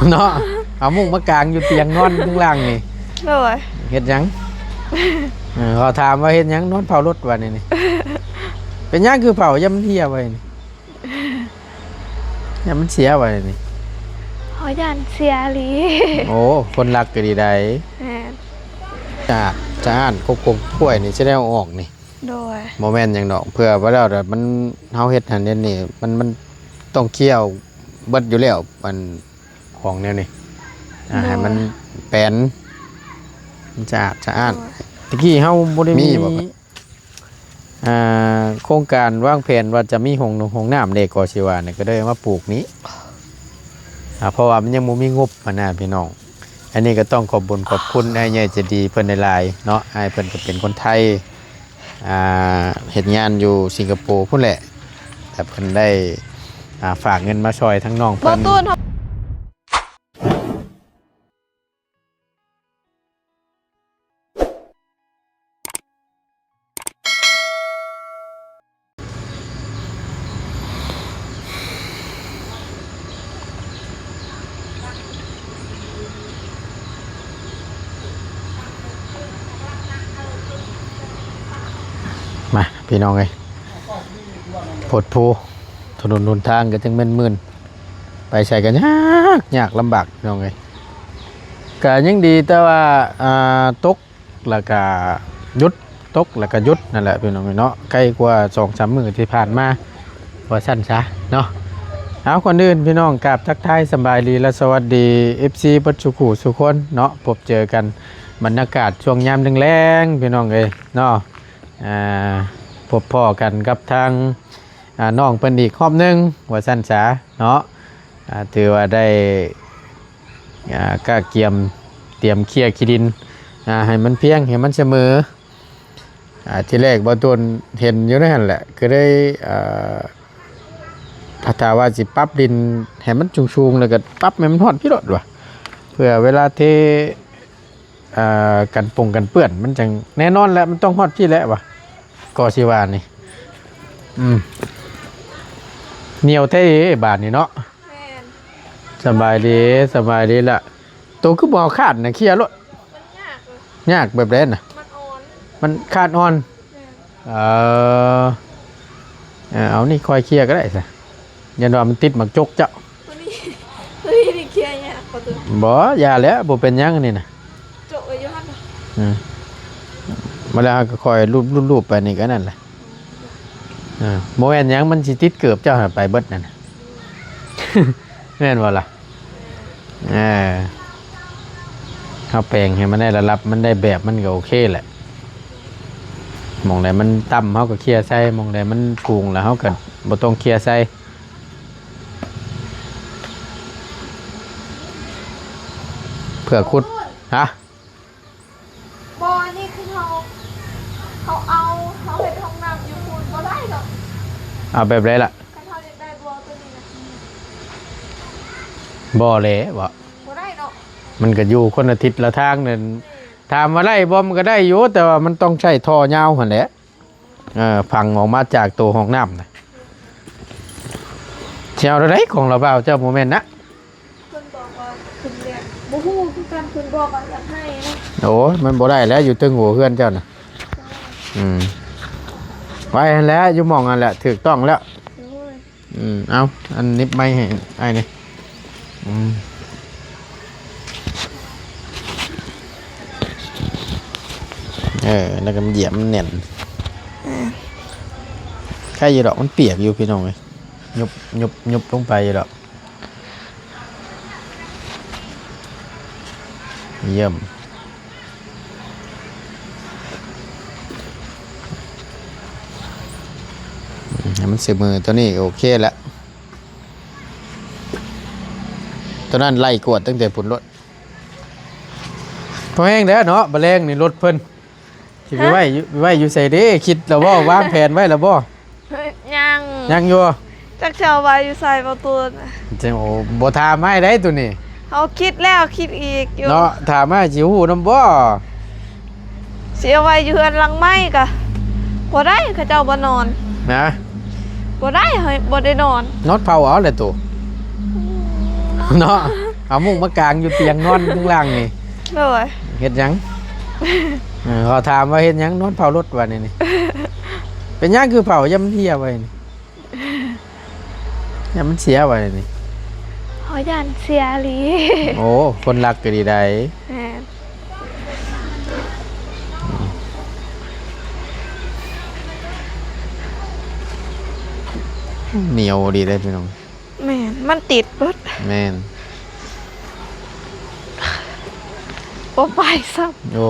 ເນາະ ເອົາມຸ້ງມາກາງຢູ່ຕຽງນອນຂ້າງລ່າງນີ້ ໂດຍ ເຮັດຫຍັງ? ເອີ ເຂົາຖາມວ່າເຮັດຫຍັງ? ນອນເຝົ້າລົດວ່ານີ້ນີ້ ເປັນຫຍັງຄືເຝົ້າ? ຢ້ານມັນເສຍໄວ້ນີ້ ຢ້ານມັນເສຍໄວ້ນີ້ ເຮົາຢ້ານເສຍອີ່ຫຼີ ໂອ້ ຄົນລັກກໍດີໃດ໋ ແມ່ນ ສະອາດສະອ້ານ ຄົບຄົບຖ້ວຍນີ້ຊິໄດ້ເອົາອອກນີ້ ໂດຍ ບໍ່ແມ່ນຫຍັງດອກ ເພື່ອວ່າແລ້ວມັນ ເຮົາເຮັດຫັ້ນເຮັດນີ້ ມັນ ມັນຕ້ອງເຄຍເບິດຢູ່ແລ້ວ ອັນ ຂອງແນວນີ້ ອ່າ ໂດຍ ໃຫ້ມັນແປນ ມັນສະອາດສະອ້ານ ໂດຍ ຕະກີ້ເຮົາບໍ່ໄດ້ມີ ມີບໍ່? ອ່າ ໂຄງການວາງແຜນວ່າຈະມີຫ້ອງນົງຫ້ອງນ້ຳເດ້ ກໍຊິວ່ານີ້ ກໍເລີຍມາປູກນີ້ ອ່າ ເພາະວ່າມັນຍັງບໍ່ມີງົບຫັ້ນນະພີ່ນ້ອງ. ອັນນີ້ກໍຕ້ອງຂອບບຸນຂອບຄຸນອ້າຍໃຫຍ່ໃຈດີເພິ່ນຫຼາຍໆເນາະ ອ້າຍເພິ່ນກໍເປັນຄົນໄທ ອ່າ ເຮັດງານຢູ່ສິງກະໂປພຸ້ນແຫຼະ ແຕ່ເພິ່ນໄດ້ ອ່າ ຝາກເງິນມາຊ່ອຍທາງນ້ອງເພິ່ນ ມາ ພີ່ນ້ອງເອີຍ ໂພດໂພ ຖະໜົນຫົນທາງກໍຈັ່ງແມ່ນມື່ນ ໄປໃສກໍຍາກ ຍາກລຳບາກ ພີ່ນ້ອງເອີຍ. ກະຍັງດີແຕ່ວ່າ ອ່າ ຕົກ ແລ້ວກະຢຸດ ຕົກແລ້ວກະຢຸດນັ້ນແຫຼະພີ່ນ້ອງເນາະ ໄກກວ່າສອງສາມມື້ທີ່ຜ່ານມາ ວ່າຊັ້ນຊະເນາະ. ເອົາ ກ່ອນອື່ນພີ່ນ້ອງກາບທັກທາຍສະບາຍດີ ແລະ ສະຫວັດດີ ເອັຟຊີ ເບິດສູ່ຄູ່ສູ່ຄົນເນາະ ພົບເຈີກັນບັນຍາກາດຊ່ວງຍາມແລງໆ ພີ່ນ້ອງເອີຍເນາະ ອ່າ ພົບພໍ້ກັນກັບທາງ ອ່າ ນ້ອງເພິ່ນອີກຮອບໜຶ່ງ ວ່າຊັ້ນຊະເນາະ ອ່າ ຖືວ່າໄດ້ ອ່າ ກະກຽມ ຕຽມເຄຍຂີ້ດິນ ອ່າ ໃຫ້ມັນພຽງ ໃຫ້ມັນສະເໝີ ອ່າ ທີແລກບ່າວຕູນເຫັນຢູ່ໃນຫັ້ນແຫຼະ ກໍເລີຍ ອ່າ ຖ້າວ່າຊິປັບດິນໃຫ້ມັນສູງໆ ແລ້ວກໍປັບໃຫ້ມັນຮອດພີ້ໂລດວ່າ ເພື່ອເວລາເທ ອ່າ ກັນປົງກັນເປື້ອນ ມັນຈັ່ງແນ່ນອນແຫຼະ ມັນຕ້ອງຮອດພີ້ແຫຼະວ່າ ກໍຊິວ່ານີ້ ອືມ ໜຽວແທ້ບາດນີ້ເນາະ. ແມ່ນ ສະບາຍດີ ສະບາຍດີລະ ໂຕຄືບໍ່ເອົາຄາດນະ ເຄຍໂລດ ມັນຍາກເລີຍ ຍາກແບບໃດນະ? ມັນອ່ອນ ມັນຄາດອ່ອນ ແມ່ນ ເອີ ເອີ ເອົານີ້ຄ່ອຍເຄຍກໍໄດ້ຊະ ຢ້ານວ່າມັນຕິດໝາກຈົກເຈົ້າ ຕົວນີ້ ຕົວນີ້ນີ້ເຄຍຍາກກວ່າຕົວ ບໍ່ ຢ່າແຫຼະ ບໍ່ເປັນຫຍັງອັນນີ້ນະ ໂຈະໄວ້ຢູ່ຫັ້ນ ເອີ ມາແລ້ວເຮົາກໍຄ່ອຍລູບໆໆໄປນີ້ກໍນັ້ນແຫຼະ ເອີ ບໍ່ແມ່ນຫຍັງ ມັນຊິຕິດເກີບເຈົ້າຫັ້ນໄປເບິດນັ້ນນະ ແມ່ນບໍ່ລະ? ເອີ ເຮົາແປງໃຫ້ມັນໄດ້ລະດັບ ມັນໄດ້ແບບ ມັນກໍໂອເຄແຫຼະ ໝ່ອງໃດມັນຕ່ຳ ເຮົາກໍເຄຍໃສ່ ໝ່ອງໃດມັນສູງແລ້ວ ເຮົາກໍບໍ່ຕ້ອງເຄຍໃສ່ ເພື່ອຂຸດ ຮະ? ບໍ່ ອັນນີ້ຄືເຮົາ ເຮົາເອົາ ເຮົາເຮັດຫ້ອງນ້ຳຢູ່ພຸ້ນບໍ່ໄດ້ດອກ ເອົາແບບໃດລະ? ຄັນເຮົາຢາກໄດ້ບໍ່ຕົວນີ້ນະ ບໍ່ແຫຼະ ບໍ່ ບໍ່ໄດ້ເນາະ ມັນກໍຢູ່ຄົນລະທິດລະທາງນັ້ນ ແມ່ນ ຖາມວ່າໄດ້ບໍ່? ມັນກໍໄດ້ຢູ່ ແຕ່ວ່າມັນຕ້ອງໃຊ້ທໍ່ຍາວຫັ້ນແຫຼະ ເອີ ຝັງອອກມາຈາກໂຕຫ້ອງນ້ຳນະ ຊິເອົາແນວໃດ ຂອງລະບ່າວເຈົ້າບໍ່ແມ່ນນະ ເພິ່ນບອກວ່າເພິ່ນແບບ ບໍ່ຮູ້ຄືກັນ ເພິ່ນບອກວ່າຢາກໃຫ້ນະ ໂອ້ຍ ມັນບໍ່ໄດ້ແລ້ວ ຢູ່ເທິງຫົວເຮືອນເຈົ້ານະ ອືມ ໄວ້ຫັ້ນແຫຼະ ຢູ່ໝ່ອງຫັ້ນແຫຼະ ຖືກຕ້ອງແລ້ວ ໂດຍ ອືມ ເອົາ ອັນໜິບໄມ້ໃຫ້ອ້າຍນີ້ ອືມ ເອີ ແລ້ວກໍຢຽບມັນແໜ້ນ ເອີ ໄຄຢູ່ດອກ ມັນປຽກຢູ່ພີ່ນ້ອງເອີຍ ຍຸບ ຍຸບ ຍຸບລົງໄປຢູ່ດອກ ຢ້ຽມ ໃຫ້ມັນສະເໝີ ຕົວນີ້ໂອເຄແລ້ວ ຕົວນັ້ນໄລ່ກວດຕັ້ງແຕ່ພຸ້ນໂລດ ພໍແຮງແລ້ວເນາະ ບາແລງນີ້ລົດເພິ່ນ ຊິໄປໄວ້ຢູ່ ໄວ້ຢູ່ໃສເດ້? ຄິດແລ້ວບໍ່? ວາງແຜນໄວ້ແລ້ວບໍ່? ຍັງ ຍັງຢູ່ ຈັກຊິເອົາໄວ້ຢູ່ໃສບໍ່ຕູນ? ຈັ່ງ ໂອ້ ບໍ່ຖາມອ້າຍໄດ໋ໂຕນີ້ ເຮົາຄິດແລ້ວຄິດອີກຢູ່ເນາະ ຖາມອ້າຍຊິຮູ້ນຳບໍ່? ຊິເອົາໄວ້ຢູ່ເຮືອນຫຼັງໃໝ່ກະບໍ່ໄດ້ ເຂົາເຈົ້າບໍ່ນອນນະ ບໍ່ໄດ້ ເຮົາບໍ່ໄດ້ນອນ ນອນເຝົ້າເອົາແຫຼະໂຕ ເນາະ. ເອົາມຸ້ງມາກາງຢູ່ຕຽງນອນຂ້າງລ່າງນີ້. ໂດຍ. ເຮັດຫຍັງ? ເອີ ເຂົາຖາມວ່າເຮັດຫຍັງ? ນອນເຝົ້າລົດວ່ານີ້ນີ້. ເປັນຫຍັງຄືເຝົ້າ? ຢ້ານມັນເຫ່ຍໄວ້ນີ້. ຢ້ານມັນເສຍໄວ້ນີ້. ເຮົາຢ້ານເສຍອີ່ຫຼີ. ໂອ້ ຄົນລັກກໍດີໃດ໋. ແມ່ນ. ໜຽວດີເດ້ພີ່ນ້ອງ. ແມ່ນ ມັນຕິດເບິດ. ແມ່ນ. ບໍ່ໄປຊ້ຳ. ໂອ້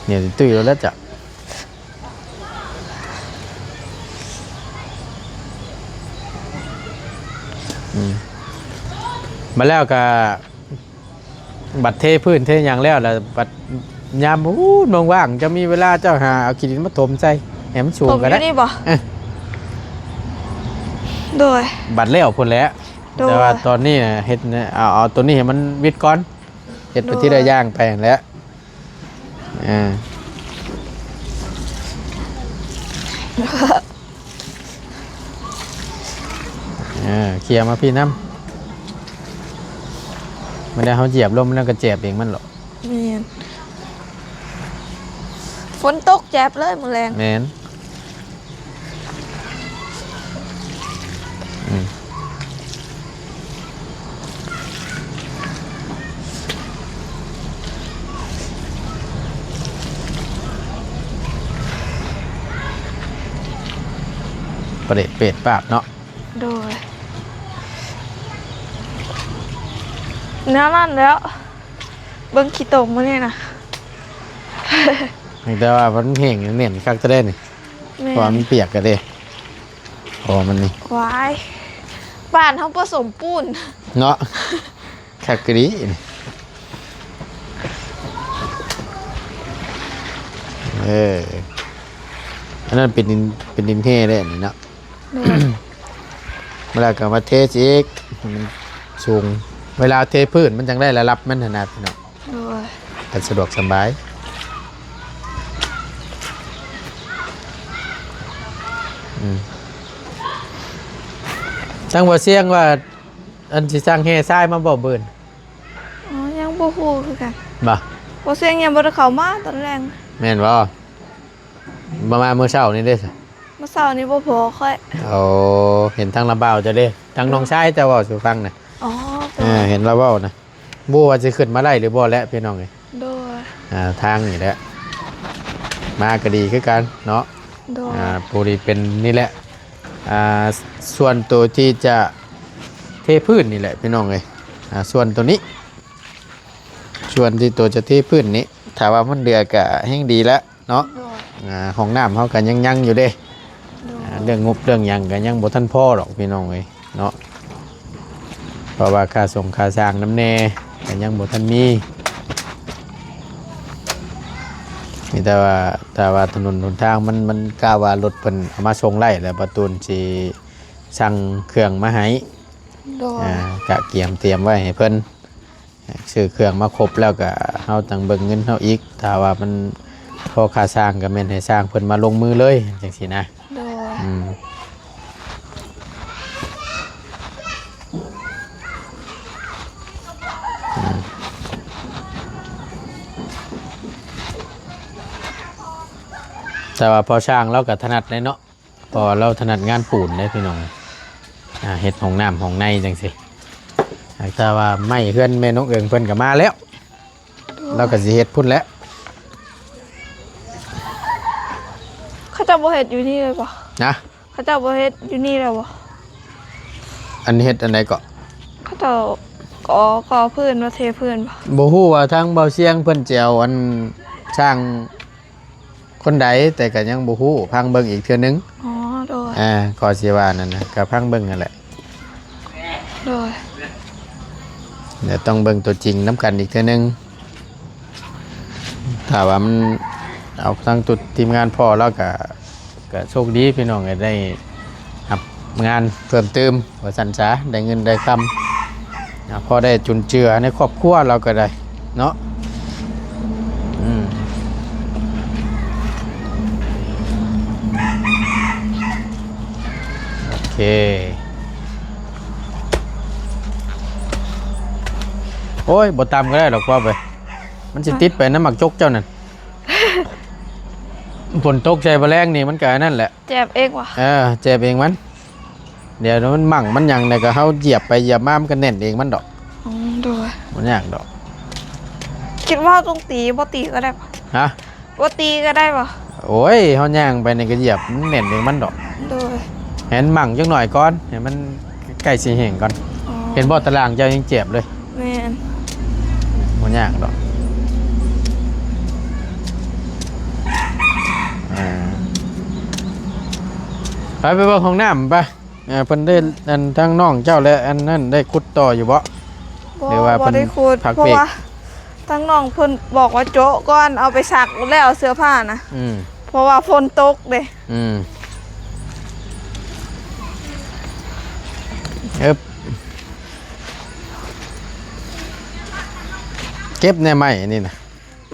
ໜຽວຕຸ້ຍໆແລ້ວຈ້ະ. ອືມ ມາແລ້ວກໍ ບັດເທພື້ນເທຫຍັງແລ້ວ ແລ້ວບັດຍາມ ໂອ້ ວ່າງໆ ເຈົ້າມີເວລາ ເຈົ້າຫາເອົາຂີ້ດິນມາຖົມໃສ່ໃຫ້ມັນສູງກໍໄດ້. ຢູ່ນີ້ບໍ່? ເອີ ໂດຍ. ບັດແລ້ວພຸ້ນແຫຼະ. ໂດຍ. ແຕ່ວ່າຕອນນີ້ນະ ເຮັດ ເອົາ ເອົາຕົວນີ້ໃຫ້ມັນວິດກ່ອນ ເຮັດໄປ ໂດຍ ທີລະຢ່າງໄປຫັ້ນແຫຼະ. ເອີ ເອີ ເຄຍມາພີ້ນຳ. ມັນໄດ້ ເຮົາຢຽບລົງ ມັນກໍແຈບເອງມັນໂລດ. ແມ່ນ. ຝົນຕົກແຈບເລີຍມື້ແລງ. ແມ່ນ. ອືມ ປະເດດເປດປາດເນາະ. ໂດຍ. ແນວນັ້ນແຫຼ້ວ ເບິ່ງຂີ້ຕົມມື້ນີ້ນະ. ແຕ່ວ່າມັນແຫ້ງແໜ້ນຄັກແທ້ເດ້ນີ້. ແມ່ນ. ເພາະວ່າມັນປຽກກະເດ້. ພໍມັນນີ້ ວາຍ ບ້ານເຮົາປະສົມປູນເນາະ. ຄັກອີ່ຫຼີ. ເອີ ອັນນັ້ນເປັນດິນ ເປັນດິນແຮ່ເດ້ອັນນີ້ເນາະ. ໂດຍ. ເວລາກໍມາເທອີກ ໃຫ້ມັນສູງ ເວລາເທພື້ນມັນຈັ່ງໄດ້ລະດັບມັນຫັ້ນນະພີ່ນ້ອງ. ໂດຍ. ກໍສະດວກສະບາຍ. ອືມ ທາງບໍ່ຊຽງວ່າ ອັນຊິສັ່ງແຮ່ຊາຍມາບໍ່ມື້ອື່ນ? ອໍ ຍັງບໍ່ຮູ້ຄືກັນ. ບໍ່? ບໍ່ຊຽງຍັງບໍ່ໄດ້ເຂົ້າມາຕອນແລງ. ແມ່ນບໍ່? ບໍ່ມາມື້ເຊົ້ານີ້ເດ້. ມື້ເຊົ້ານີ້ບໍ່ພໍຂ້ອຍ. ໂອ້ ເຫັນທາງລາວບ່າວເຈົ້າເດ້ ທາງນ້ອງຊາຍເຈົ້າເວົ້າສູ່ຟັງນະ. ອໍ ເອີ ເຫັນລາວເວົ້ານະ. ບໍ່ຮູ້ວ່າຊິຂຶ້ນມາໄດ້ຫຼືບໍ່ແຫຼະພີ່ນ້ອງເອີຍ. ໂດຍ. ອ່າ ທາງນີ້ແຫຼະ ມາກໍດີຄືກັນເນາະ. ໂດຍ. ອ່າ ຜູ້ທີ່ເປັນນີ້ແຫຼະ ອ່າ ສ່ວນໂຕທີ່ຈະເທພື້ນນີ້ແຫຼະພີ່ນ້ອງເອີຍ. ອ່າ ສ່ວນໂຕນີ້ ສ່ວນທີ່ໂຕຈະເທພື້ນນີ້ ຖ້າວ່າມັນເຫຼືອກໍແຮ່ງດີແລ້ວ. ເນາະ. ໂດຍ. ອ່າ ຫ້ອງນ້ຳເຮົາກໍຍັງຍັງຢູ່ເດ້. ໂດຍ. ອ່າ ເລື່ອງງົບເລື່ອງຫຍັງກໍຍັງບໍ່ທັນພໍດອກພີ່ນ້ອງເອີຍເນາະ ເພາະວ່າຄ່າສົ່ງຄ່າສ້າງນຳແດ່ກໍຍັງບໍ່ທັນມີ. ມີແຕ່ວ່າ ຖ້າວ່າຖະໜົນຫົນທາງມັນ ມັນກະວ່າລົດເພິ່ນເອົາມາສົ່ງໄດ້ແລ້ວ ປະຕູນຊິສັ່ງເຄື່ອງມາໃຫ້. ໂດຍ. ອ່າ ກະກຽມຕຽມໄວ້ໃຫ້ເພິ່ນ. ຊື້ເຄື່ອງມາຄົບແລ້ວກະເຮົາຈັ່ງເບິ່ງເງິນເຮົາອີກ ຖ້າວ່າມັນພໍຄ່າຊ່າງກະແມ່ນໃຫ້ຊ່າງເພິ່ນມາລົງມືເລີຍ ຈັ່ງຊີ້ນະ. ໂດຍ. ອືມ ອືມ ແຕ່ວ່າພໍ່ຊ່າງລາວກະຖະໜັດແດ່ເນາະ. ເພາະວ່າລາວຖະໜັດງານປູນເດ້ພີ່ນ້ອງ. ອ່າ ເຮັດຫ້ອງນ້ຳຫ້ອງໃນຈັ່ງຊີ້. ຫາກແຕ່ວ່າໄມ້ເຮືອນແມ່ນ້ອງເອີງເພິ່ນກໍມາແລ້ວ. ລາວກໍຊິເຮັດພຸ້ນແຫຼະ. ເຂົາເຈົ້າບໍ່ເຮັດຢູ່ນີ້ເລີຍບໍ່? ນະ? ເຂົາເຈົ້າບໍ່ເຮັດຢູ່ນີ້ແລ້ວບໍ່? ອັນເຮັດອັນໃດເກາະ? ເຂົາເຈົ້າກໍ່ ກໍ່ພື້ນ ມາເທພື້ນບໍ່? ບໍ່ຮູ້ວ່າທາງເບົາຊຽງເພິ່ນຊິເອົາອັນຊ່າງ ຄົນໃດ ແຕ່ກໍຍັງບໍ່ຮູ້ ຟັງເບິ່ງອີກເທື່ອໜຶ່ງ. ອໍ ໂດຍ. ອ່າ ກໍຊິວ່ານັ້ນນະ ກໍຟັງເບິ່ງຫັ້ນແຫຼະ. ໂດຍ. ດຽວຕ້ອງເບິ່ງຕົວຈິງນຳກັນອີກເທື່ອໜຶ່ງ. ຖ້າວ່າມັນເອົາທາງຕຸດທີມງານພໍ້ແລ້ວກໍ ກໍໂຊກດີພີ່ນ້ອງ ກໍໄດ້ຮັບງານເພີ່ມຕື່ມ. ວ່າຊັ້ນຊະ ໄດ້ເງິນໄດ້ຄຳ ອ່າ ພໍໄດ້ຈຸນເຈືອໃນຄອບຄົວລາວກໍໄດ້ເນາະ. ອືມ ໂອເຄ. ໂອ້ຍ ບໍ່ຕຳກໍໄດ້ດອກ ພວກເອີຍ ມັນຊິຕິດໄປນຳໝາກຈົກເຈົ້ານັ້ນ. ຝົນຕົກໃສ່ມາແລງນີ້ ມັນກໍອັນນັ້ນແຫຼະ. ແຈບເອງຫວາ? ເອີ ແຈບເອງມັນ. ດຽວມັນໝັ້ງມັນຫຍັງແລ້ວກໍເຮົາຢຽບໄປຢຽບມາ ມັນກໍແໜ້ນເອງມັນດອກ. ອືມ ໂດຍ. ບໍ່ຍາກດອກ. ຄິດວ່າເຮົາຕ້ອງຕີ ບໍ່ຕີກໍໄດ້ຫວາ? ຮະ? ບໍ່ຕີກໍໄດ້ຫວາ? ໂອ້ຍ ເຮົາຍ່າງໄປນີ້ກໍຢຽບ ມັນແໜ້ນເອງມັນດອກ. ໂດຍ. ໃຫ້ມັນໝັ້ງຈັກໜ້ອຍກ່ອນ ໃຫ້ມັນໃກ້ຊິແຫ້ງກ່ອນ. ອໍ. ເຫັນບໍ່ ຕາລ່າງເຈົ້າຍັງແຈບເລີຍ. ແມ່ນ. ບໍ່ຍາກດອກ. ອ່າ ໄປ ໄປເບິ່ງຫ້ອງນ້ຳໄປ. ອ່າ ເພິ່ນໄດ້ ອັນ ທາງນ້ອງເຈົ້າ ແລະ ອັນນັ້ນໄດ້ຂຸດຕໍ່ຢູ່ບໍ່? ບໍ່ ຫຼືວ່າ ບໍ່ໄດ້ຂຸດ ເພິ່ນພັກເບຣກ ເພາະວ່າທາງນ້ອງເພິ່ນບອກວ່າໂຈະກ່ອນ ເອົາໄປຊັກແລ້ວເສື້ອຜ້ານະ. ອືມ ເພາະວ່າຝົນຕົກເດ້. ອືມ ເອີບ ເກັບແດ່ໄມ້ນີ້ນະ.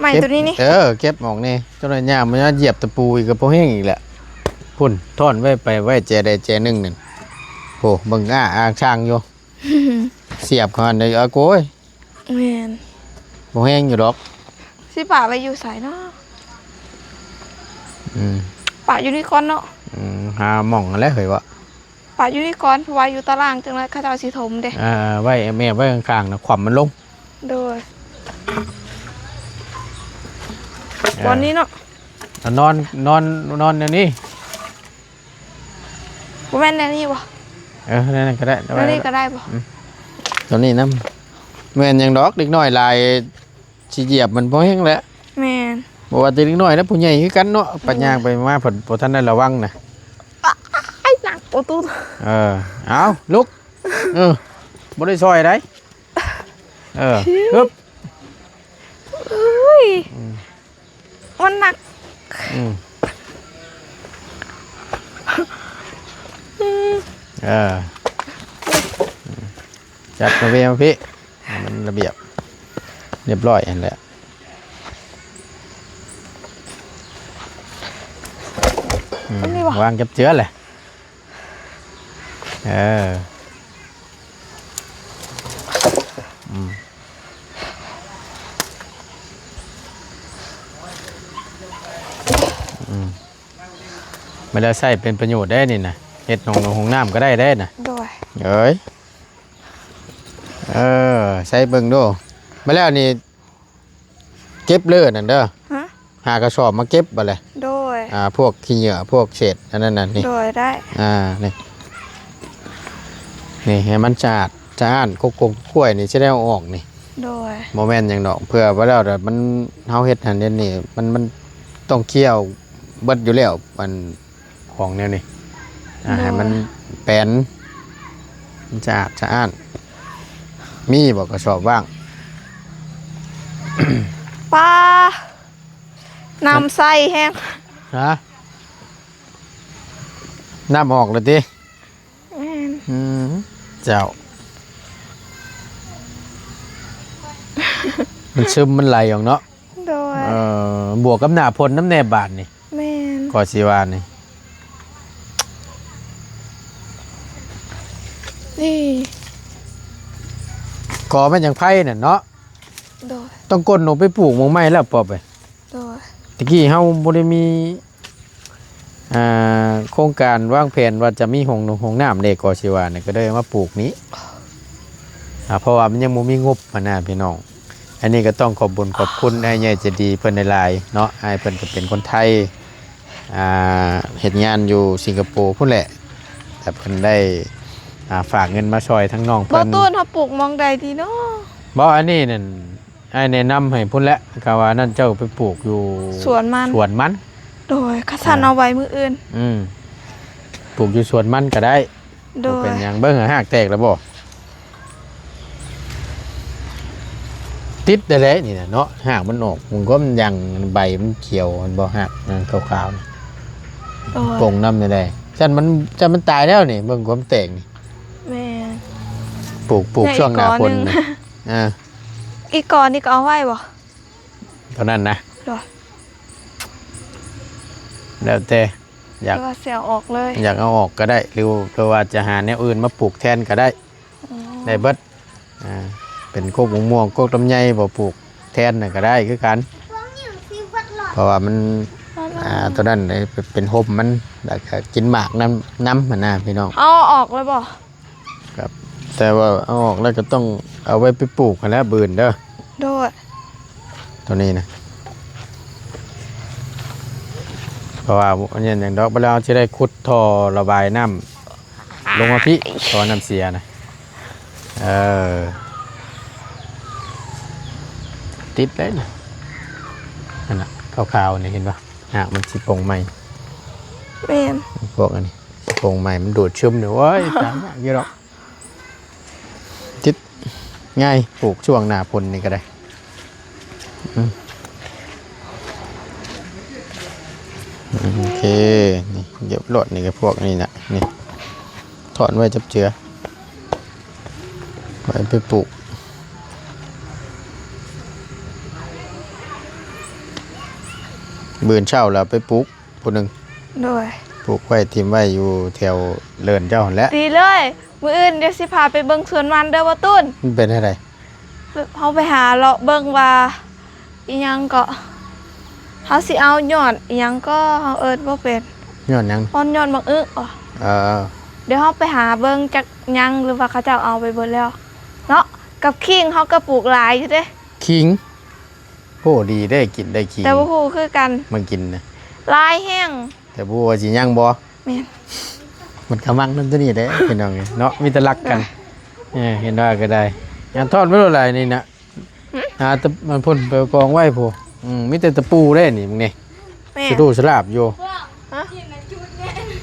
ໄມ້ໂຕນີ້ນີ້ ເອີ ເກັບອອກນີ້. ເຈົ້າໜ້ອຍຍ່າງມາຢຽບຕະປູອີກກໍບໍ່ແຫ້ງອີກແຫຼະ. ພຸ້ນ ທ້ອນໄວ້ໄປ ໄວ້ແຈໃດແຈໜຶ່ງນັ້ນ. ໂອ້ ເບິ່ງອ້າອ້າງຊ່າງຢູ່. ສຽບເຂົ້າຫັ້ນເດ້ ອາໂກຍ. ແມ່ນ. ບໍ່ແຫ້ງຢູ່ດອກ. ຊິປະໄວ້ຢູ່ໃສເນາະ? ອືມ ປະຢູ່ນີ້ກ່ອນເນາະ. ອືມ ຫາໝ່ອງຫັ້ນແຫຼະເຮີ້ຍວະ. ປະຢູ່ນີ້ກ່ອນ ເພາະວ່າຢູ່ຕາລ່າງຈັ່ງໃດເຂົາເຈົ້າຊິຖົມເດ້. ອ່າ ໄວ້ແອບໄວ້ຂ້າງໆນະ ຂວ້ຳມັນລົງ. ໂດຍ. ເອີ ບ່ອນນີ້ເນາະ. ນອນ ນອນ ນອນແນວນີ້. ບໍ່ແມ່ນແນວນີ້ບໍ່? ເອີ ແນວນັ້ນກໍໄດ້ ແນວນີ້ກໍໄດ້ບໍ່? ອືມ ຕົວນີ້ນຳ. ແມ່ນຫຍັງດອກ ເດັກນ້ອຍຫຼາຍ ຊິຢຽບມັນບໍ່ແຮງແຫຼະ. ແມ່ນ. ບໍ່ວ່າແຕ່ເດັກນ້ອຍນະ ຜູ້ໃຫຍ່ຄືກັນເນາະ. ໂດຍ. ໄປຍ່າງໄປມາ ເພິ່ນບໍ່ທັນໄດ້ລະວັງນະ. ອ້າຍ ໜັກ ໂອຕູ. ເອີ ເອົາ ລຸກ. ເອີ ບໍ່ໄດ້ຊ່ອຍໃດ. ເອີ ຮຶບ. ເອີຍ ອືມ ມັນໜັກ. ອືມ ອືມ ເອີ ຈັດມາເວມາພີ້ ໃຫ້ມັນລະບຽບ ລຽບຮ້ອຍຫັ້ນແຫຼະ. ອືມ ອັນນີ້ຫວາ? ວາງຈັບເຈືອແຫຼະ. ເອີ ອືມ ອືມ ມາແລ້ວໃຊ້ເປັນປະໂຫຍດໄດ້ນີ້ນະ ເຮັດຫ້ອງນ້ຳ ຫ້ອງນ້ຳກໍໄດ້ເດ້ນະ. ໂດຍ. ເອີຍ ເອີ ໃຊ້ເບິ່ງດູ ມາແລ້ວນີ້ ເກັບເລີຍນັ້ນເດີ. ຮະ? ຫາກະສອບມາເກັບບາດແຫຼະ. ໂດຍ. ອ່າ ພວກຂີ້ເຫຍື້ອ ພວກເສດອັນນັ້ນນະ ນີ້. ໂດຍ ໄດ້. ອ່າ ນີ້ ນີ້ໃຫ້ມັນສະອາດສະອ້ານ ກົກໆກ້ວຍນີ້ຊິໄດ້ເອົາອອກນີ້. ໂດຍ. ບໍ່ແມ່ນຫຍັງດອກ ເພື່ອວ່າແລ້ວມັນ ເຮົາເຮັດຫັ້ນເຮັດນີ້ ມັນ ມັນຕ້ອງຄ້ຽວເບິດຢູ່ແລ້ວ ອັນ ຂອງແນວນີ້ ອ່າ ໂດຍ ໃຫ້ມັນແປນ ມັນສະອາດສະອ້ານ. ມີບໍ່ກະສອບວ່າງ? ປ້າ ນ້ຳໃສແຮງ. ຮະ? ນ້ຳອອກແລ້ວຕິ? ແມ່ນ. ອືມ ເຈົ້າ ມັນຊຶມ ມັນໄຫຼອອກເນາະ. ໂດຍ. ເອີ ບວກກັບໜ້າຝົນນຳແດ່ບາດນີ້. ແມ່ນ. ກໍຊິວ່ານີ້ ນີ້ ກໍແມ່ນຫຍັງໄຜ່ນັ້ນເນາະ. ໂດຍ. ຕ້ອງກົ້ນລົງໄປປູກໝ່ອງໃໝ່ແລ້ວປອບເອີຍ. ໂດຍ. ຕະກີ້ເຮົາບໍ່ໄດ້ມີ ອ່າ ໂຄງການວາງແຜນວ່າຈະມີຫ້ອງນ້ຳ ຫ້ອງນ້ຳເດ້ ກໍຊິວ່ານີ້ ກໍເລີຍມາປູກນີ້ ອ່າ ເພາະວ່າມັນຍັງບໍ່ມີງົບຫັ້ນນະພີ່ນ້ອງ. ອັນນີ້ກໍຕ້ອງຂອບບຸນຂອບຄຸນອ້າຍໃຫຍ່ໃຈດີເພິ່ນຫຼາຍໆເນາະ. ອ້າຍເພິ່ນກໍເປັນຄົນໄທ ອ່າ ເຮັດງານຢູ່ສິງກະໂປພຸ້ນແຫຼະ ແຕ່ເພິ່ນໄດ້ ອ່າ ຝາກເງິນມາຊ່ອຍທາງນ້ອງເພິ່ນ. ບໍ່ ຕູ້ນເຮົາປູກໝ່ອງໃດດີເນາະ? ບໍ່ ອັນນີ້ນັ້ນ ອ້າຍແນະນຳໃຫ້ພຸ້ນແຫຼະ ກະວ່ານັ້ນເຈົ້າໄປປູກຢູ່ສວນມັນ ສວນມັນ. ໂດຍ. ຄັນຊັ້ນ ອ່າ ເອົາໄວ້ມື້ອື່ນ. ອືມ ປູກຢູ່ສວນມັນກະໄດ້. ໂດຍ. ບໍ່ເປັນຫຍັງ. ເບິ່ງຫາຮາກແຕກແລ້ວບໍ່? ຕິດໄດ້ແຫຼະນີ້ນະເນາະ ຮາກມັນອອກ ມັນກໍມັນຍັງ ໃບມັນຂຽວ ເຫັນບໍ່? ຮາກນັ້ນຂາວໆ ໂດຍ ປົງນຳໄດ້. ຊັ້ນມັນ ຊັ້ນມັນຕາຍແລ້ວນີ້ ເບິ່ງຄວາມແຕກນີ້. ແມ່ນ. ປູກ ປູກຊ່ວງໜ້າຝົນ. ອ່າ ອີກກໍໜຶ່ງ ອີກກໍນີ້ກໍເອົາໄວ້ບໍ່? ຕົວນັ້ນນະ? ໂດຍ. ແລ້ວແຕ່ ຢາກ ຫຼືວ່າຊິເອົາອອກເລີຍ? ຢາກເອົາອອກກໍໄດ້ ຫຼື ຫຼືວ່າຈະຫາແນວອື່ນມາປູກແທນກໍໄດ້. ອໍ ໄດ້ເບິດ. ອ່າ ເປັນກົກມະມ່ວງ ກົກລຳໄຍບໍ່ ປູກແທນນັ້ນກໍໄດ້ຄືກັນ ເພາະວ່າມັນ ອ່າ ຕົວນັ້ນເປັນຮົ່ມມັນ ແລ້ວກໍກິນໝາກນຳ ນຳຫັ້ນນະພີ່ນ້ອງ. ເອົາອອກແລ້ວບໍ່? ຄັບ ແຕ່ວ່າເອົາອອກແລ້ວກໍຕ້ອງເອົາໄວ້ໄປປູກຫັ້ນແຫຼະ ບືນເດີ. ໂດຍ ຕົວນີ້ນະ ເພາະວ່າອັນນີ້ຫຍັງດອກ ບັດແລ້ວເຮົາຊິໄດ້ຂຸດທໍ່ລະບາຍນ້ຳລົງມາພີ້ ທໍ່ນ້ຳເສຍນະ. ເອີ ຕິດໄດ້ນະ ອັນນະ ຂາວໆ ນີ້ເຫັນບໍ່? ຫາກມັນຊິປົ່ງໃໝ່. ແມ່ນ ພວກອັນນີ້ ໂປ່ງໃໝ່ມັນດູດຊຶມນີ້ ໂອ້ຍ ຕາຍຍາກຢູ່ດອກ. ຕິດງ່າຍ ປູກຊ່ວງໜ້າຝົນນີ້ກໍໄດ້. ອືມ ໂອເຄ ນີ້ ລຽບຮ້ອຍ ນີ້ກໍພວກນີ້ນະ ນີ້ ຖອນໄວ້ຈັບເຈືອ ໄວ້ໄປປູກ. ບືນເຊົ້າແລ້ວໄປປູກ ຜູ້ໜຶ່ງ. ໂດຍ ປູກໄວ້ ຖິ້ມໄວ້ຢູ່ແຖວເລີນເຈົ້າຫັ້ນແຫຼະ. ດີເລີຍ ມື້ອື່ນດຽວຊິພາໄປເບິ່ງສວນມັນເດີ ບໍ່ຕູນ. ມັນເປັນແນວໃດ? ເຮົາໄປຫາເລາະເບິ່ງວ່າ ອີຫຍັງເກາະ ເຮົາຊິເອົາຍອດອີຫຍັງເກາະ ເຮົາເອີ້ນບໍ່ເປັນ. ຍອດຫຍັງ? ຍອດ ຍອດໝາກອຶບໍ? ເອີ ດຽວເຮົາໄປຫາເບິ່ງຈັກຍັງ ຫຼືວ່າເຂົາເຈົ້າເອົາໄປເບິດແລ້ວເນາະ. ກັບຂີງເຮົາກໍປູກຫຼາຍຢູ່ເດ້. ຂີງ? ໂອ້ ດີເດ້ ກິນໄດ້ຂີງ ແຕ່ບໍ່ຮູ້ຄືກັນ ມາກິນນະ ຫຼາຍແຮງ ແຕ່ບໍ່ຮູ້ວ່າຊິຍັງບໍ່. ແມ່ນ ມັນກໍມັກນຳຕົວນີ້ແຫຼະ ພີ່ນ້ອງເອີຍເນາະ ມີແຕ່ລັກກັນ. ເອີ ເຫັນວ່າກໍໄດ້ ອັນທອດໄວ້ໂລດຫຼາຍນີ້ນະ. ຫື? ຫາແຕ່ມັນພຸ້ນໄປກອງໄວ້ພຸ້ນ. ອືມ ມີແຕ່ຕະປູເດ້ນີ້ ມຶງນີ້. ແມ່ນ ສະດູສະຫຼາບຢູ່. ຮະ?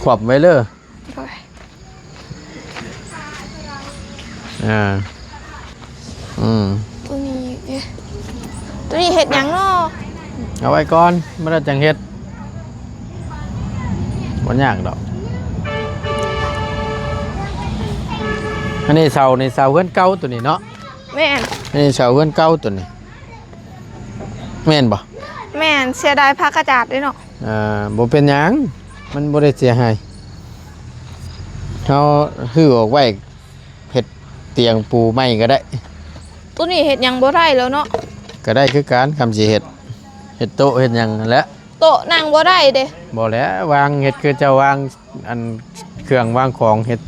ຂວບໄວ້ເລີຍ. ໂດຍ ອ່າ ອືມ ຕົວນີ້ເດ້ ຕົວນີ້ເຮັດຫຍັງເນາະ? ເອົາໄວ້ກ່ອນ ມື້ໜ້າຈັ່ງເຮັດ ບໍ່ຍາກດອກ. ອັນນີ້ເສົາ ນີ້ເສົາເຮືອນເກົ່າຕົວນີ້ເນາະ. ແມ່ນ ອັນນີ້ເສົາເຮືອນເກົ່າຕົວນີ້ ແມ່ນບໍ່? ແມ່ນ ເສຍດາຍຜ້າກະຈາດເດ້ເນາະ. ອ່າ ບໍ່ເປັນຫຍັງ ມັນບໍ່ໄດ້ເສຍຫາຍ ເຮົາຮື້ອອກໄວ້ ເຮັດຕຽງປູໃໝ່ກໍໄດ້. ໂຕນີ້ເຮັດຫຍັງບໍ່ໄດ້ແລ້ວເນາະ. ກໍໄດ້ຄືກັນ ຄຳຊິເຮັດ ເຮັດໂຕະເຮັດຫຍັງຫັ້ນແຫຼະ. ໂຕະນັ່ງບໍ່ໄດ້ເດ້. ບໍ່ແຫຼະ ວາງ ເຮັດຄືເຈົ້າວາງ ອັນ ເຄື່ອງວາງຂອງ ເຮັດ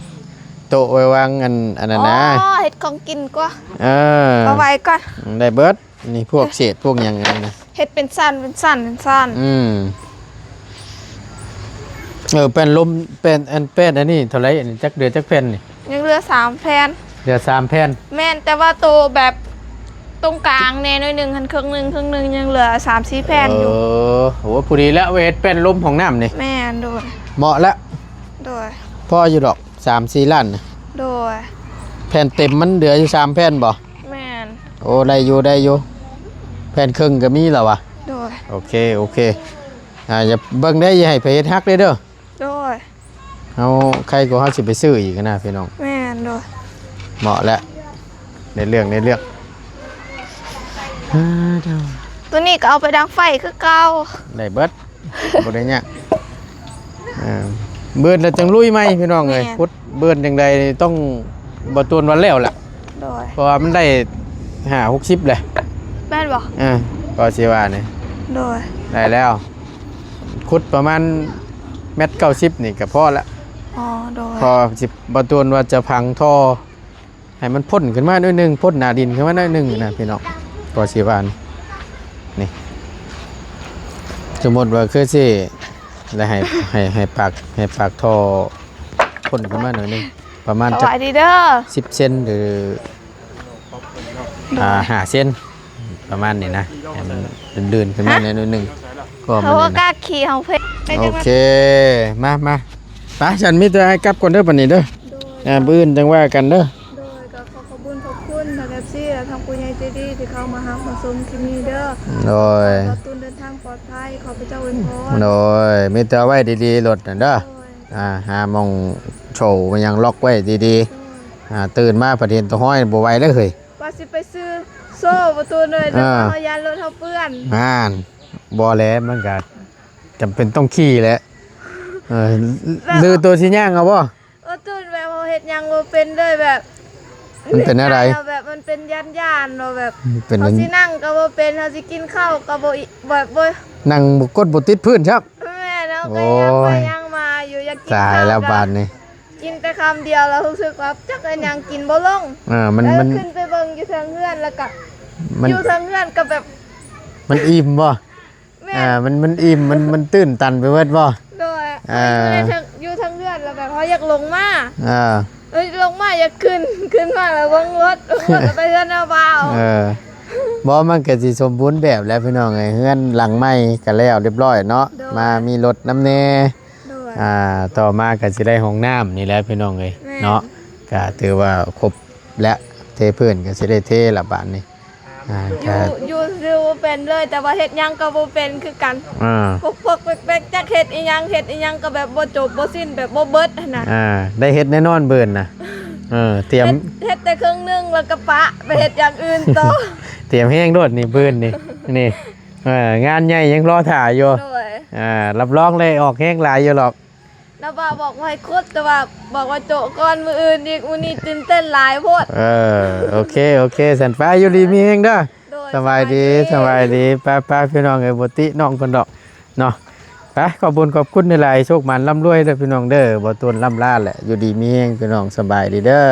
ໂຕະໄວ້ວາງ ອັນ ອັນນັ້ນນະ. ອໍ ເຮັດຂອງກິນກວ່າ. ເອີ ເອົາໄວ້ກ່ອນ. ໄດ້ເບິດ. ນີ້ພວກເສດພວກຫຍັງອັນນີ້ນະ ເຮັດເປັນຊັ້ນເປັນຊັ້ນເປັນຊັ້ນ. ອືມ ເອີ ແປ້ນລົມ ແປ້ນ ອັນ ແປ້ນອັນນີ້ເທົ່າໃດ ອັນນີ້ຈັກເຫຼືອຈັກແຜ່ນນີ້? ຍັງເຫຼືອສາມແຜ່ນ. ເຫຼືອສາມແຜ່ນ. ແມ່ນ ແຕ່ວ່າໂຕແບບຕົງກາງແດ່ໜ້ອຍໜຶ່ງຫັ້ນ ເຄິ່ງໜຶ່ງ ເຄິ່ງໜຶ່ງ ຍັງເຫຼືອສາມສີ່ແຜ່ນຢູ່. ເອີ ໂຫ ພໍດີແລ້ວ ໄວ້ເຮັດແປ້ນລົມຫ້ອງນ້ຳນີ້. ແມ່ນ ໂດຍ ເໝາະແລ້ວ. ໂດຍ ພໍຢູ່ດອກ ສາມສີ່ລ້ານນະ. ໂດຍ ແຜ່ນເຕັມມັນເຫຼືອຢູ່ສາມແຜ່ນບໍ່? ແມ່ນ. ໂອ້ ໄດ້ຢູ່ ໄດ້ຢູ່ ແຜ່ນເຄິ່ງກໍມີແລ້ວວະ. ໂດຍ ໂອເຄ ໂອເຄ ອ່າ ຢ່າເບິ່ງໄດ້ ຢ່າໃຫ້ໄປເຮັດຫັກເດ້ເດີ. ໂດຍ ເຮົາ ໃຄກວ່າເຮົາຊິໄປຊື້ອີກນະພີ່ນ້ອງ. ແມ່ນ ໂດຍ ເໝາະແລ້ວ ໃນເລື່ອງ ໃນເລື່ອງ. ອ່າ ໂຕນີ້ກໍເອົາໄປດັງໄຟຄືເກົ່າ. ໄດ້ເບິດ. ບໍ່ໄດ້ຍາກ ເອີ ບືນແລ້ວຈັ່ງລຸຍໃໝ່ພີ່ນ້ອງເອີຍ. ແມ່ນ ຂຸດບືນຈັ່ງໃດຕ້ອງ ບໍ່ຕວນວັນແລ້ວລະ. ໂດຍ ເພາະວ່າມັນໄດ້ຫ້າຫົກສິບແຫຼະ. ແມ່ນບໍ່? ເອີ ກໍຊິວ່ານີ້. ໂດຍ ໄດ້ແລ້ວ ຂຸດປະມານແມັດເກົ້າສິບນີ້ກໍພໍລະ. ອໍ ໂດຍ ພໍຊິ ບໍ່ຕວນວ່າຈະຝັງທໍ່ ໃຫ້ມັນພົ້ນຂຶ້ນມາໜ້ອຍໜຶ່ງ ພົ້ນໜ້າດິນຂຶ້ນມາໜ້ອຍໜຶ່ງນະພີ່ນ້ອງ. ກໍຊິວ່ານີ້ ນີ້ ສົມມຸດວ່າຄືຊິ ແລ້ວໃຫ້ ໃຫ້ ໃຫ້ປາກ ໃຫ້ປາກທໍ່ພົ້ນຂຶ້ນມາໜ້ອຍໜຶ່ງ ປະມານຈັກ ສະບາຍດີເດີ ສິບເຊັນ ຫຼື ໂດຍ ອ່າ ຫ້າເຊັນ ປະມານນີ້ນະ ໃຫ້ມັນເດີ່ນໆຂຶ້ນມາ ຮະ ໜ້ອຍໜຶ່ງ ກໍ ເຮົາ ມັນ ກໍ ນີ້ນະ ກາກຂີ່ເຮົາເພ. ໂອເຄ ມາ ມາ ໄປ ຊັ້ນມີແຕ່ອ້າຍກັບກ່ອນເດີ ບັດນີ້ເດີ. ໂດຍ ອ່າ ມື້ອື່ນຈັ່ງວ່າກັນເດີ. ໂດຍ ກໍຂໍຂອບຄຸນຂອບຄຸນທາງເອັຟຊີ ແລະ ທາງຜູ້ໃຫຍ່ໃຈດີທີ່ເຂົ້າມາຮັບມາຊົມທີ່ນີ້ເດີ. ໂດຍ ຂໍໃຫ້ບ່າວຕູນເດີນທາງປອດໄພ ຂໍພະເຈົ້າອວຍພອນ. ໂດຍ ມີແຕ່ໄວ້ດີໆລົດນັ້ນເດີ. ໂດຍ ອ່າ ຫາໝ່ອງໂຊມາຫຍັງລັອກໄວ້ດີໆ. ໂດຍ ອ່າ ຕື່ນມາພັດເຫັນຕົວຫ້ອຍບໍ່ໄຫວເລີຍເຮີ້ຍ. ວ່າຊິໄປຊື້ໂສ້ປະຕູເລີຍ ແຕ່ວ່າເຮົາຢ້ານລົດເຮົາເປື້ອນ. ຫັ້ນ ບໍ່ແຫຼະ ມັນກະຈຳເປັນຕ້ອງຂີ່ແຫຼະ. ເອີ ຫຼືໂຕຊິຍ່າງເອົາບໍ່? ປະຕູແບບເຮົາເຮັດຫຍັງບໍ່ເປັນເລີຍ ແບບ ມັນເປັນແນວໃດ? ແບບມັນເປັນຢ້ານໆ ວ່າແບບ ເປັນ ເຮົາຊິນັ່ງກໍບໍ່ເປັນ ເຮົາຊິກິນເຂົ້າກໍບໍ່ອີ ແບບບໍ່ ນັ່ງບໍ່ກົດບໍ່ຕິດພື້ນຊ້ຳ. ແມ່ນ ເຮົາກໍຍ່າງໄປ ໂອ້ຍ ຍ່າງມາຢູ່ ຢາກກິນ ຕາຍແລ້ວ ເຂົ້າກໍ ບາດນີ້ ກິນແຕ່ຄຳດຽວ ແລ້ວຮູ້ສຶກວ່າຈັກເຮັດຫຍັງກິນບໍ່ລົງ. ເອີ ມັນ ແລ້ວ ມັນ ຂຶ້ນໄປເບິ່ງຢູ່ເທິງເຮືອນ ແລ້ວກໍ ມັນ ຢູ່ເທິງເຮືອນກໍແບບ ມັນອີ່ມບໍ່? ແມ່ນ ອ່າ ມັນ ມັນອີ່ມ ມັນ ມັນຕື່ນຕັນໄປເບິດບໍ່? ໂດຍ ອ່າ ຢູ່ໃນເທິງ ຢູ່ເທິງເຮືອນ ແລ້ວແບບເຮົາຢາກລົງມາ ອ່າ ເອີຍ ລົງມາຢາກຂຶ້ນ ຂຶ້ນມາແລ້ວເບິ່ງລົດ ເບິ່ງລົດ ແລ້ວໄປເຮືອນນ້າບ່າວ. ເອີ ບໍ່ ມັນກໍຊິສົມບູນແບບແລ້ວພີ່ນ້ອງເອີຍ ເຮືອນຫຼັງໃໝ່ກໍແລ້ວຮຽບຮ້ອຍເນາະ. ໂດຍ ມາມີລົດນຳແດ່ ໂດຍ ອ່າ ຕໍ່ມາກໍຊິໄດ້ຫ້ອງນ້ຳນີ້ແຫຼະພີ່ນ້ອງເອີຍ ແມ່ນ ເນາະ ກໍຖືວ່າຄົບແລ້ວ ເທພື້ນກໍຊິໄດ້ເທລະບາດນີ້. ອ່າ ຢູ່ ກໍ ຢູ່ຊື່ບໍ່ເປັນເລີຍ ແຕ່ວ່າເຮັດຫຍັງກໍບໍ່ເປັນຄືກັນ. ອ່າ ປົກໆແປັກໆ ຈັກເຮັດອີ່ຫຍັງ ເຮັດອີ່ຫຍັງກໍແບບບໍ່ຈົບບໍ່ສິ້ນ ແບບບໍ່ເບິດຫັ້ນນະ. ອ່າ ໄດ້ເຮັດແນ່ນອນເບີນນະ. ເອີ ຕຽມ ເຮັດ ເຮັດແຕ່ເຄິ່ງໜຶ່ງ ແລ້ວກໍປະໄປເຮັດຢ່າງອື່ນຕໍ່. ຕຽມແຮງໂລດນີ້ເບີນນີ້ ນີ້ ເອີ ງານໃຫຍ່ຍັງລໍຖ້າຢູ່. ໂດຍ ອ່າ ຮັບຮອງໄດ້ອອກແຮງຫຼາຍຢູ່ດອກ. ນ້າບ່າວບອກວ່າໃຫ້ຂຸດ ແຕ່ວ່າບອກວ່າໂຈະກ່ອນມື້ອື່ນອີກ ມື້ນີ້ຕື່ນເຕັ້ນຫຼາຍໂພດ. ເອີ ໂອເຄ ໂອເຄ ຊັ້ນໄປ ຢູ່ດີມີແຮງເດີ. ໂດຍ ສະບາຍດີ ສະບາຍດີ. ໄປໆ ພີ່ນ້ອງເອີຍ ບໍ່ຕິນ້ອງເພິ່ນດອກເນາະ. ໄປ ຂອບບຸນຂອບຄຸນຫຼາຍໆ ໂຊກໝານລ່ຳລວຍເດີພີ່ນ້ອງເດີ. ບໍ່ຕູນລ່ຳລາແຫຼະ ຢູ່ດີມີແຮງພີ່ນ້ອງ ສະບາຍດີເດີ.